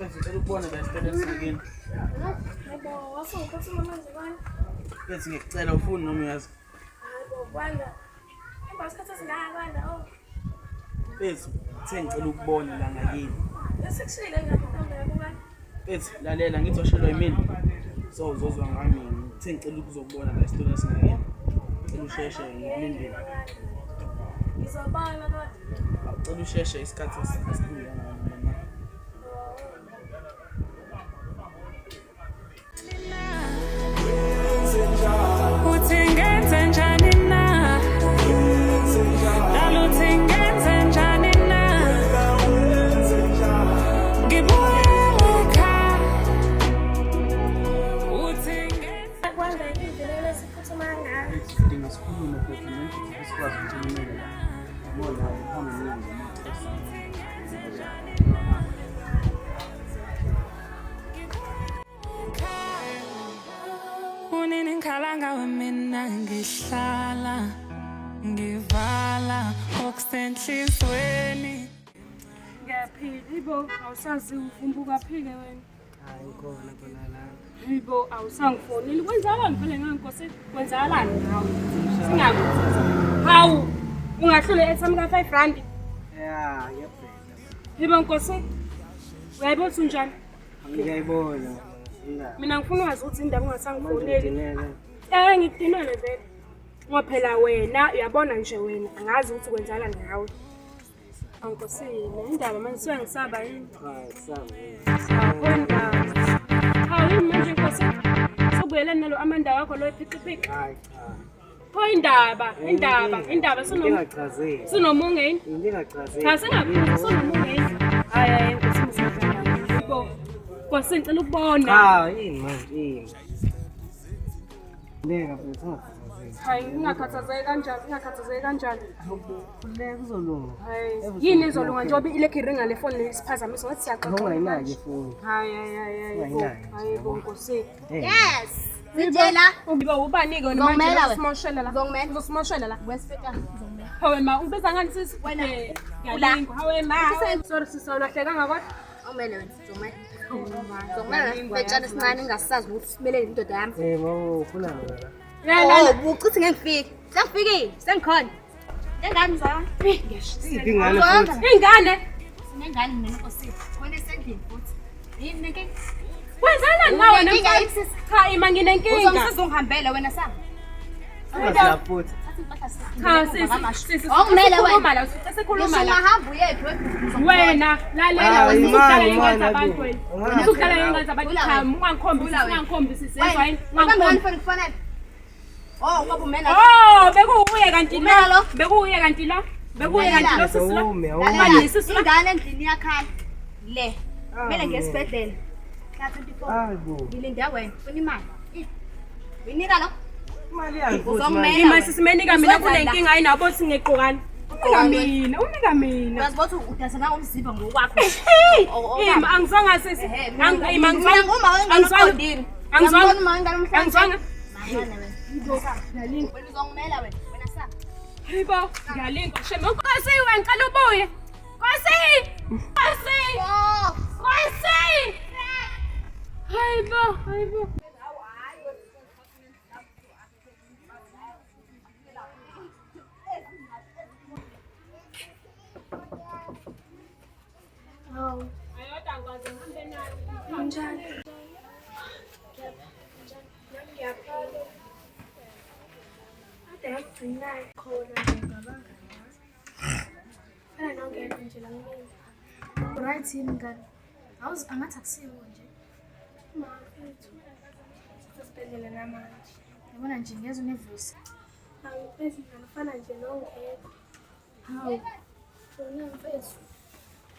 Ngicela ukubona la esitolo singakini. Yebo, wasungiphuthuma manje kwani? Bethi ngikucela ufuni noma uyazi. Hayi bo, kwanda. Emva kwesikhathi esingaka kwanda, oh. Bethi ngithe ngicela ukubona la ngakini. Besekushile ngapha intombi yakho kwani? Bethi lalela ngithi washelwa yimina. So uzozwa ngami ngithe ngicela ukuzokubona la esitolo singakini. Ngicela usheshe ngikulindile. Ngizobona kodwa. Awucela usheshe isikhathi esiningi kangaka. Uthi ngenze njani na? Lalo uthi ngenze njani na? Ngibuyele ekhaya. Uthi ngenze Kwanda indlela esiphuthuma ngayo. Sidinga sikhulume futhi nje sikwazi ukukhulumela la. Yabona phambi kwami. Unini ngikhala ngawe mina ngihlala ngivala okusenhlizweni. Ngiyaphila, ibo awusazi uvumbuka phike wena. Hayi khona khona la. Hayibo awusangifoneli. Kwenzakalani vele ngankosi? Kwenzakalani ngawe? Singakuthi. Hawu, ungahlule airtime ka 5 rand. Ya, ngiyabheka. Hayibo nkosi. Uyayibona ukuthi unjani? Ngiyayibona. Indaba. Mina ngifuna ukwazi ukuthi indaba ungasangifoneli. Ngidinele. Eh ngikudinele vele. Ngoba phela wena uyabona nje wena angazi ukuthi kwenzakalani ngawe. Nkosi, le indaba manje suyangisaba yini? Cha, kusami. Akhona. Hawu yini manje nkosi? Sobuyelani nalo amanda wakho lo ephixiphixi. Hayi cha. Pho indaba, indaba, indaba Into sino engachazeki. sinomunge yini? Into engachazeki. Cha singakuphi sinomunge yini? Hayi hayi nkosi msizana. Yebo. Nkosi ngicela ukubona. Cha, yini manje yini? Leka mfethu ungakhathazeki. Hayi ngingakhathazeki kanjani, ngingakhathazeki kanjani. Khululeka kuzolunga. Hayi yini ezolunga njengoba ilekhu iringa le phone lesiphazamisa ngathi siyaxoxa. Ungayinaki ifoni. Hayi hayi hayi hayi. Ungayinaki. Hayi bo nkosi. Yes. Sitshela. Uba ubani-ke wena manje Ngizomela wena. uzosimoshela la. Ngizomela. Uzosimoshela la. Wesifika ngizomela. Hawe ma, ungibiza ngani sisi? Wena, Eh, ula. ngiyalingwa. Hawe ma. Sorry sisi, awulahlekanga kodwa. Awumele wena, ngizomela. Ngizomela wena fetshana esincane engasazi ukuthi simelele indoda yami. Eh, mama ufuna la. La la. Oh, ucithi ngeke ngifike. Sengifikile, sengikhona. Nengane mzala. Iphi ingane futhi? Ingane. Sinengane mina Nkosi. Wena esendlini futhi. Yini nenkinga? Wenzani nawe Unenkinga namhlanje? yini sisi? Cha ima nginenkinga. Uzongisiza ungihambele wena sa. Ungazi futhi. Thatha impahla Cha sisi. sisi, sisi. Awumele Sikhuluma wena. la, sikhuluma Ngisho la. ungahamba uyephi wena. Wena lalela Ah, wena imani, usudlala ingane imani, zabantu Abu. wena. Ungazi Usudlala la. ingane zabantu. Ula Cha wena. ungangikhombisi, Ula wena. ungangikhombisi Wena, sezwa yini? ubambe ngani Ungangikhombisi. ifoni kufanele? Oh, ngoba umela. Oh, bekuwuye kanti Umela lo. lo. Bekuwuye kanti lo. Bekuwuye kanti lo sisi lo. Awume, awume. Lalela, Ubani sisi lo? ingane endlini iyakhala. Le. Kumele Ah, ngiye esibhedlela. Mhla 24. Hayi bo. Ngilinde wena, ufuna imali. Uyinika lo? Imali yani futhi manje. Uzongimela. Ima sisi menika mina Uzwenza la. kunenkinga ayinabo singeqokani. Unika Ugqokani wena. mina, unika mina. Uyazi ukuthi udansa nangomzimba ngokwakho. Ima angizwanga sisi. Ehhe, Ima mina angizwanga. nguma wengane Angizwanga. oqondile. Angizwanga. Uyambona uma wengane omhlanje? Angizwanga. Mangane wena. Wena uzongimela wena. Wena sa. Hayibo, ngiyalingwa shame. Nkosi wena ngicela ubuye. Nkosi! Nkosi! Oh. Nkosi! Hayibo, hayibo. Unjani? Nami ngiyaphila. Ade ngagcina khona ngicabanga ngawe. Phela nongekho nje la kumina. Right yini mngani? Awuzi angathi akusiwo nje. Ma mfethu, sesibhedlela namanje. Yabona nje ngiyezwa unevusi. Angifezi mngani ufana nje nongekho. Hawu. Wena mfethu.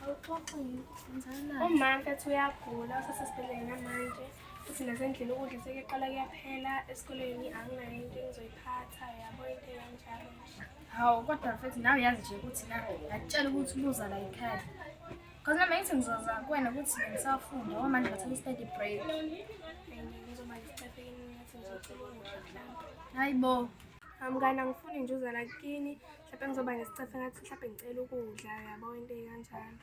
Awuxoxe yini? Wenzani? Uma mfethu uyagula usasesibhedlela namanje. Futhi nasendlini ukudla sekuqala kuyaphela esikoleni anginayo into engizoyiphatha yabo into ekanjalo nje. Hawu kodwa mfethu nawe uyazi nje ukuthi la ngakutshela ukuthi uluza la ekhaya. Cause nami ngithi ngizoza kuwena ukuthi ngisafunda ngoba manje ngathola i-study break. Ngizoba nesicefe ngathi ngizocela ukudla mhlawumbe. Hayi bo. Mngani angifuni nje uza la kini, mhlawumbe ngizoba nesicefe ngathi mhlawumbe ngicela ukudla yabo into ekanjalo.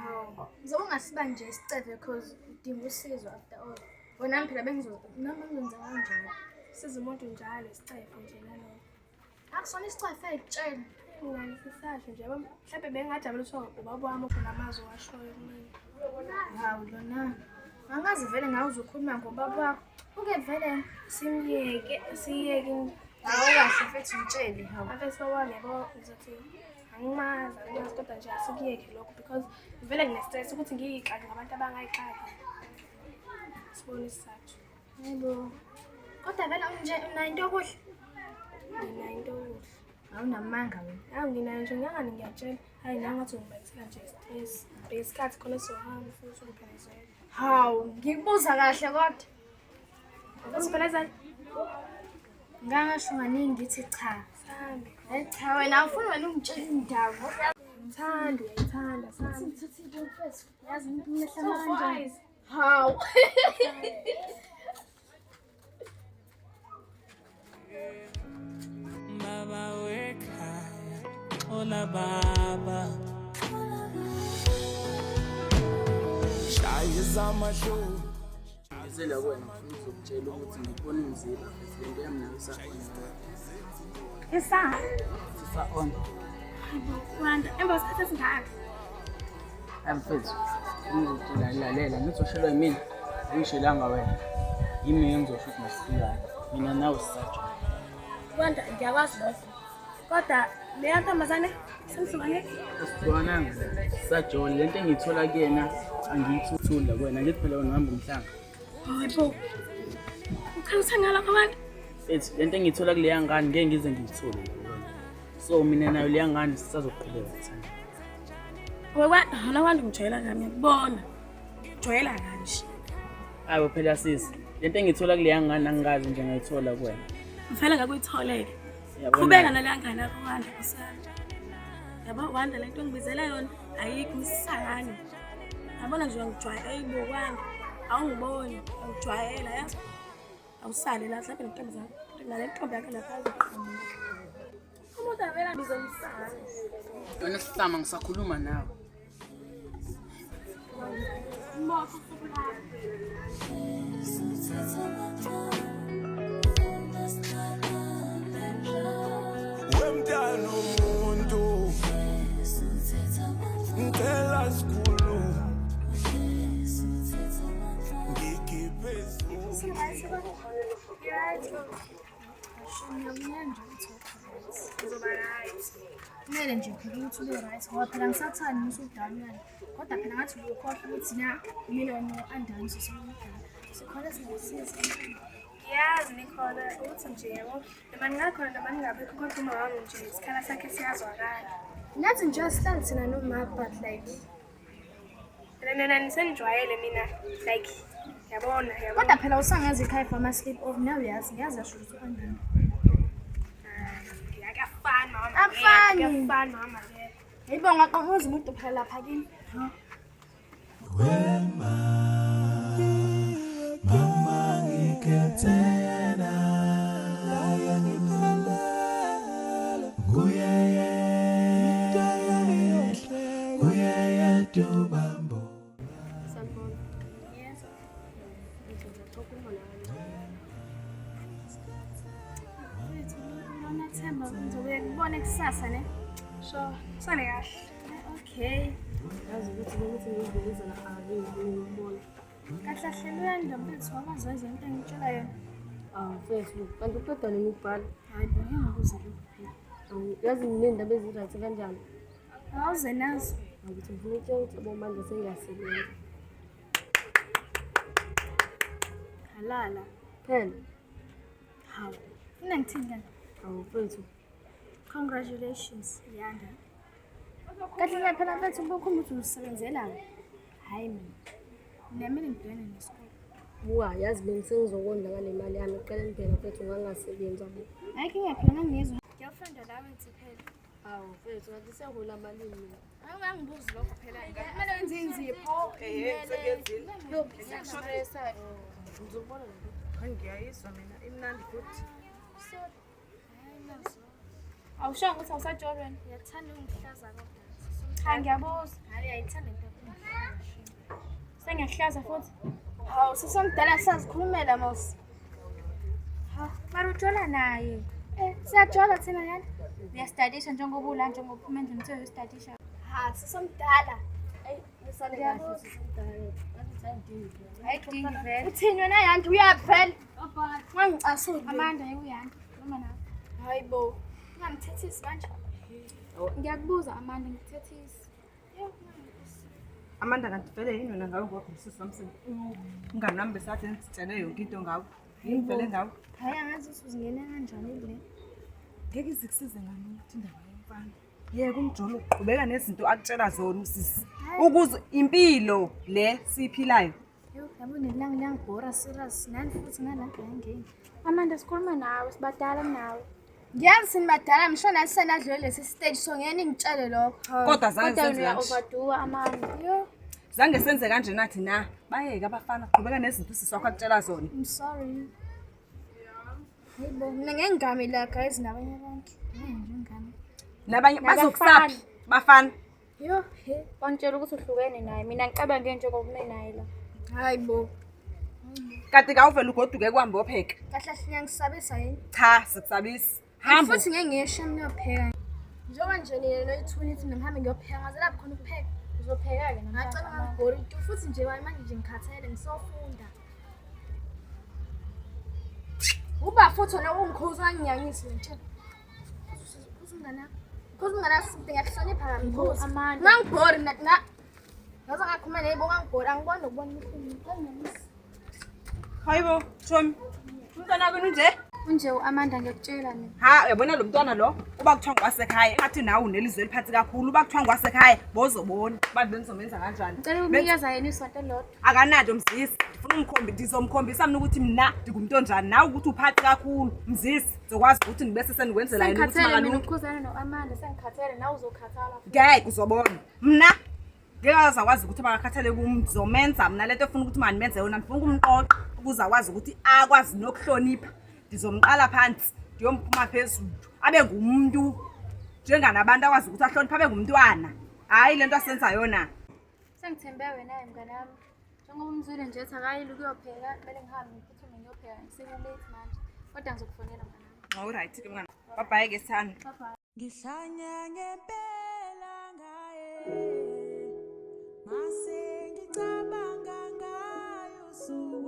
Hawu, ngizobe ungasiba nje isicefe cause udinga usizo after all. Wena phela nami ngizenza kanjalo. Siza umuntu njalo isicefe nje nalokho. Akusona isicefe ekutshela. Mngani sisasho nje yabo mhlawumbe bengingajabula ukuthi ubaba wami okhona amazwi owashoyo kumina. Hawu lona. Angazi vele ngawe uzokhuluma ngobaba wakho. Uke vele Simyeke, siyeke. Hawu kahle mfethu ngitshele hawu. Afesi baba wami yabo ngizothi angimazi, angimazi kodwa nje asikuyeke lokho because vele ngine-stress ukuthi ngiyixake ngabantu abangayixaki. Sibone isizathu. Yebo. Kodwa vele unje unayo into yokudla? Nginayo into yokudla. Awunamanga wena. Hawu nginayo nje ngangani ngiyatshela. Hayi nawe ngathi ungibalisela nje i-stress. Bheka isikhathi khona sizohamba futhi ukuphelezela. Hawu, ngikubuza kahle kodwa. Usiphelezela? Ngangasho kaningi ngithi cha. Sambe. Hayi cha wena awufuni wena ungitshela indaba. Ngithanda, uyayithanda, sambe. Ngithathe into mfethu. Yazi umuntu umehlama So kanjani. wise. Hawu. Baba wekhaya, xola baba. Ngizela kuwena ngifuna ukuzokutshela ukuthi ngikubona umzila futhi lento yami nayo isa-on. Isa. Isa-on. Wanda, emva kwesikhathi esingaka. Hayi mfethu, ngizokutshela lalela, ngizoshelwa yimina, angishelanga wena. Yimi engizosho ukuthi masihlukane. Mina nawe sisajola. Wanda, ngiyakwazi lokho. Kodwa leya ntombazane senihlukane? Asihlukananga, sisajola. Lento engiyithola kuyena angiyithuthula kuwena. Ngithi phela wena uhamba umhlanga. Hayibo. Ukhangisa ngalokho Wanda? Mfethu, lento engiyithola kuleya ngane ngeke ngize ngiyithole kuwena. So mina nayo leya ngane sisazoqhubeka sithanda. Wena Wanda ungijwayela kami ngiyakubona. Ujwayela kanje. Hayi phela sisi, lento engiyithola kuleya ngane angikaze nje ngayithola kuwena. Vele ngakuyitholeke. Uyabona? Qhubeka naleya ngane yakho Wanda Nkosi yami. Yabo Wanda lento engibizela yona ayikho isangane. Yabona nje uyangijwayela ayibo Wanda. Awungiboni, angijwayela yazi. Awusale la mhlawumbe nentombi zakho. Nale ntombi yakho lapha azoqhamuka. Umuntu avela abize umsana. Wena sihlama ngisakhuluma nawe. Wemntana umuntu ngicela sikhulu ngikhiphe Ngizoba right. Kumele nje phela ukuthi ube right ngoba phela ngisathandi usudala manje. Kodwa phela ngathi ubukhohlwa ukuthi na mina no-Andani sisomdala. Sikhona singasiza. Ngiyazi nikhona ukuthi nje yabo noma ningakhona noma ningabikho kodwa uma wami nje isikhala sakhe siyazwakala. Nathi nje asihlali thina noma but like Phela nina nisenijwayele mina like yabona yabona. kodwa phela usangazi ekhaya for ama-sleep off nawe uyazi ngiyazi yasho ukuthi u-Andani. Akuyafani mama. Akufani. Kuyafani mama ke. Hayibo ngaqhamuza umuntu phela lapha kimi. Wema mama ngikhethena laye ngiphelele nguye yedwa nguye yedwa ubambo. Sanibona. Yes. Ngizoxoxa nawe. Mfethu lona Themba ngizobuye ngibone kusasa ne. Sure. Sale kahle. Okay. Yazi ukuthi bengithi ngizibekeza la ngibona. Kahle kahle luyanda mfethu wakazazi into engitshela yona. Ah mfethu, kanti uqeda nini ukubhala? Hayi bo ngeke ngibuze lokho phela. Awu, yazi nginey'ndaba ezi-right kanjani? Awuze nazo. Ukuthi ngifuna ukutshela ukuthi abomandla sengiyasebenza. Halala. Phela, Hawu. Funa ngithini kanti? awu mfethu, Congratulations, Yanda. Kahle kahle phela mfethu ubukhuluma ukuthi usebenzelani. Hayi mina. Mina kumele ngibhekane nesikole. buka yazi bengisengizokondla ngale mali yami ekuqaleni phela mfethu ngangasebenzi yabo. Ayikho ingaphela ngangiyezwa. Girlfriend lawe ngithi phela. Awu mfethu, kanti sehola malini mina? Awungangibuzi lokho phela. Kumele wenze inzipho. Ngizokubona nje. Ngiyayizwa mina imnandi futhi. Awushongo ukuthi awusajoli wena. Uyathanda ungihlaza kodwa. Cha ngiyabuza. Hayi uyayithanda into yokungihlaza. Sengiyahlaza futhi. Hawu, sisomdala sazikhulumela mos. Ha, mara ujola naye. Siyajola thina yani. Uyastadisha njengoba ula njengoba uphuma endlini uthe uyostadisha. Ha, sisomdala. Ey, nisale kahle sisomdala. Ayidingi vele. Uthini wena yanti uyaphela. Ungangicasuli. Amanda uyanda. Noma nawe. Hayi bo. Ungamthethisi kanje. Ngiyakubuza Amanda ngikuthethisi. Amanda kanti vele yini wena ngawe ngoba usisi wami umngani wami besathi ngitshele yonke into ngawe. Yini vele ngawe? Hayi angazi ukuthi uzingene kanjani kule. Ngeke izikusize ngani ukuthi indaba yomfana. Yeke umjolo uqhubeka nezinto akutshela zona usisi. Ukuze impilo le siyiphilayo. Yo, yabo nelanga liyangibhora serious. Nani futhi nalapha ngeke. Amanda sikhuluma nawe, sibadala nawe. Ngiyazi sinibadala ngisho nathi senadlule lesi stage so ngeke ningitshele lokho. Kodwa zange Kodwa senze wena kanje. uya-overdo Amanda. Yo, Zange senze kanje nathi na. Bayeke abafana qhubeka nezinto usisi wakho akutshela zona. I'm sorry. Hayi bo, mina ngeke ngigame la guys nabanye abantu. Ngeke nje ngami. Nabanye Nabafana. bazokusaphi bafana. Yo, he. Wangitshela ukuthi uhlukene naye. Mina ngicabange njengoba ume naye la. Hayi bo. Kanti kawuvele ugoduke kuhambe opheka. Kahle kahle ngiyangisabisa yini? Cha, sikusabisi. Hamba. Futhi ngeke ngiyeshe mina ngiyopheka. Njengoba nje nina noyithuni ithi mina ngihambe ngiyopheka ngaze lapho khona ukupheka. Uzopheka-ke namhlanje. Ngacela ungangibhori tu futhi nje manje nje ngikhathele ngisofunda. Uba futhi wena ungikhuza unganginyanyisi ngitshela. Khuza umngane wakho. Khuza umngane wakho sithi ngiyakuhlonipha ngamkhuza. Amanda. Ungangibhori mina na. Ngaze ngakhuluma naye bo ungangibhori angiboni nokubona umhlungu. Unganginyanyisi. Hayibo, Chomi. Umntwana wakho unje? Unje u-Amanda ngiyakutshela mina. Ha, uyabona lo mntwana lo? Uba kuthiwa ngwasekhaya, engathi nawe unelizwe eliphansi kakhulu. Uba kuthiwa ngwasekhaya, bozobona. Bantu benizomenza kanjani? Ngicela ukunikeza yena isonto elilodwa. Akanado mzisi. Ndifuna umkhombi, ndizomkhombisa mina ukuthi mina ndingumntu onjani. Nawe ukuthi uphathi kakhulu. Mzisi, ndizokwazi ukuthi ngibese sendikwenzela yena ukuthi Sengikhathele mina makalunge. ukukhuzana no-Amanda, sengikhathele nawe uzokhathala. Ngeke uzobona. Mna ngeke azakwazi ukuthi makakhathele kum, ndizomenza mna le nto efuna ukuthi mandimenze yona. Ndifuna ukumqoqa ukuze akwazi ukuthi akwazi nokuhlonipha. Ndizomqala phansi, ndiyomphuma phezulu. Abe ngumuntu njenganabantu akwazi ukuthi ahloniphe, abe ngumntwana. Hayi le nto asenza yona. Sengithembe wena-ke mngani wami. Njengoba umzwile nje ethi akayile ukuyopheka, kumele ngihambe ngiphuthume ngiyopheka. Sekulate manje. Kodwa ngizokufonela mngani wami. Alright ke mngani. Bye bye ke sithando. Bye bye. Ngihlanya ngempela ngaye mase ngicabanga ngayo usuku.